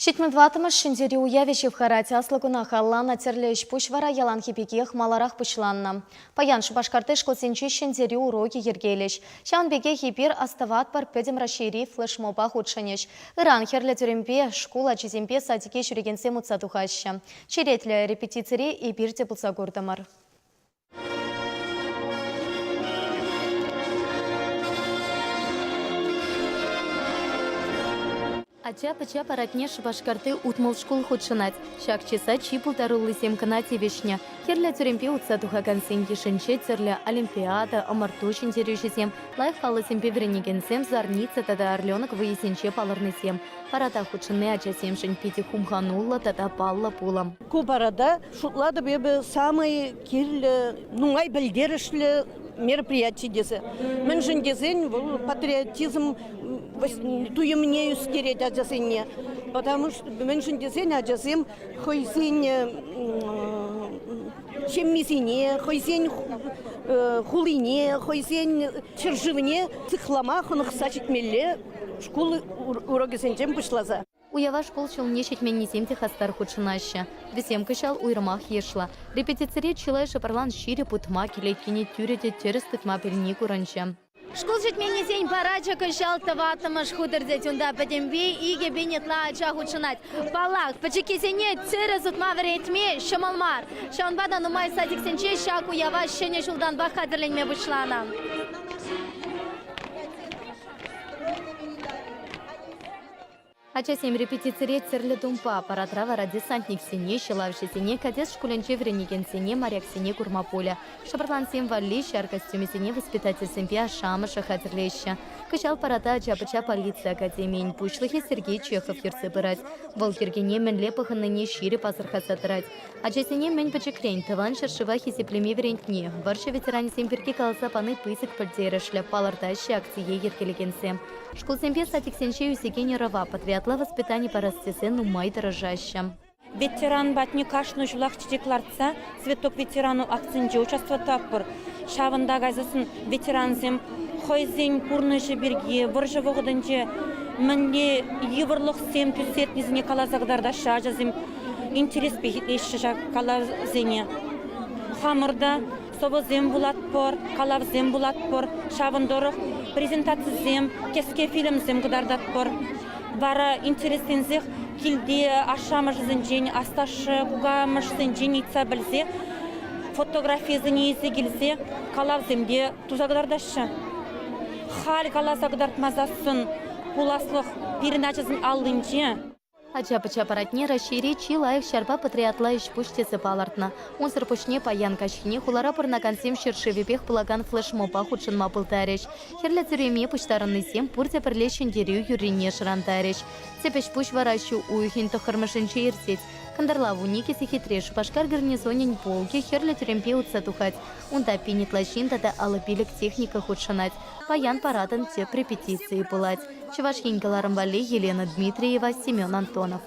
74-мӗш Ҫӗнтерӳ уявӗ ҫывхарать. Аслӑ куна халалланӑ тӗрлӗ ӗҫ-пуҫ вара яланхи пекех маларах пуҫланнӑ. Паян Шупашкарти шкулсенче Ҫӗнтерӳ урокӗ йӗркелӗҫ. Ҫавӑн пекех эпир астӑватпӑр Пӗтӗм Раҫҫейри флешмоба хутшӑнӗҫ. Ыран Хӗрлӗ тӳремпе шкул ачисемпе садике ҫӳрекенсем утса тухаҫҫӗ. Черетлӗ репетицире эпир те пулса куртӑмӑр. Ача-пӑча парадне Шупашкарти 60 шкул хутшӑнать. Ҫак чыса чи пултаруллисем кӑна тивӗҫнӗ. Хӗрлӗ тӳремпе утса тухакансен йышӗнче тӗрлӗ олимпиада, ӑмӑрту ҫӗнтерӳҫисем, лайӑх паллӑсемпе вӗренекенсем Зарница тата Орленок вӑййисенче палӑрнисем. Парада хутшӑнни ачасемшӗн питӗ хумхануллӑ тата паллӑ пулӑм. Ку парада шутлатӑп эпӗ самый кирлӗ, нумай пӗлтерӗшлӗ мероприяти тесе. Мӗншӗн тесен вӑл патриотизм туйӑмне ӳстерет ачасене. Потому что мӗншӗн тесен ачасем хӑйсен ҫеммисене, хӑйсен хулине, хӑйсен ҫӗршывне сыхлама хӑнӑхса ҫитмелле шкул урокӗсенчен пуҫласа. Уява шкул ҫулне ҫитменнисем те хастар хутшӑнаҫҫӗ. Вӗсем кӑҫал уйрӑмах йышлӑ. Репетицире чылай шӑпӑрлан ҫирӗп утма, кӗлеткене тӳрӗ те тӗрӗс тытма пӗлни курӑнчӗ. Шкул ҫитменнисен парачӗ кӑҫал тӑваттӑмӗш хут иртет. Унта пӗтӗмпе 2000 ытла ача хутшӑнать. Паллах, пӗчӗккисене тӗрӗс утма вӗрентме ҫӑмӑл мар. Ҫавӑнпа та нумай садиксенче ҫак уява ҫӗнӗ ҫултанпах хатӗрленме пуҫланӑ. Ачасем репетицире тӗрлӗ тумпа, парадра вара десантниксене, ҫӑлавҫӑсене, кадет шкулӗнче вӗренекенсене, моряксене курма пулӗ. Шӑпӑрлансем валли ҫар костюмӗсене воспитательсемпе ашшӗ-амӑшӗ хатӗрлеҫҫӗ. Кӑҫал парада ача-пӑча полици академийӗн пуҫлӑхӗ Сергей Чехов ертсе пырать. Вӑл йӗркене мӗнле пӑхӑннине ҫирӗп асӑрхаса тӑрать. Ачасене мӗн пӗчӗкрен Тӑван ҫӗршыва хисеплеме вӗрентни, вӑрҫӑ ветеранӗсем пирки каласа пани пысӑк пӗлтерӗшлӗ, палӑртаҫҫӗ акцие йӗркелекенсем. Шкулсемпе садиксенче ӳсекен ӑрӑва патриотла воспитани парас тесе нумай тӑрӑшаҫҫӗ. Ветеран патне кашни ҫулах чечек лартса «Цветок ветерану» акцинче участвовать Ҫавӑнта кайсассӑн ветерансем хӑйсен пурнӑҫӗ пирки вӑрҫӑ вӑхӑтӗнче мӗнле йывӑрлӑхсем тӳссе иртнисене каласа кӑтартаҫҫӗ ачасем интереспе итлеҫҫӗ ҫак калавсене. Хамӑр та сӑвӑсем вулатпӑр, калавсем вулатпӑр. Ҫавӑн тӑрӑх презентацисем, кӗске фильмсем кӑтартатпӑр. Вара интересленсех килте ашшӗ-амӑшӗсенчен, аслашшӗ, кукамӑшсенчен ыйтса пӗлсе фотографисене илсе килсе калавсем те туса кӑтартаҫҫӗ. Халь каласа кӑтартмасассӑн пуласлӑх пирӗн ачасен аллинче. Ача-пӑча парадне Раҫҫейри чи лайӑх ҫарпа патриотла ӗҫ-пуҫ тесе палӑртнӑ. Унсӑр пуҫне паян каҫхине хулара пурӑнакансем ҫӗршывӗпех пулакан флешмоба хутшӑнма пултарӗҫ. Хӗрлӗ тӳреме пуҫтарӑннисем пурте пӗрле ҫӗнтерӳ юррине шӑрантарӗҫ. Тӗп ӗҫ-пуҫ вара ҫу уйӑхӗн тӑххӑрмӗшӗнче иртет. Кӑнтӑрла 12 сехетре Шупашкар гарнизонӗн полкӗ Хӗрлӗ тӳремпе утса тухать. Унта пин ытла ҫын тата 55 техника хутшӑнать. Паян парадӑн тӗп репетицийӗ пулать. Чӑваш Ен кӑларӑм валли Елена Дмитриева, Семен Антонов.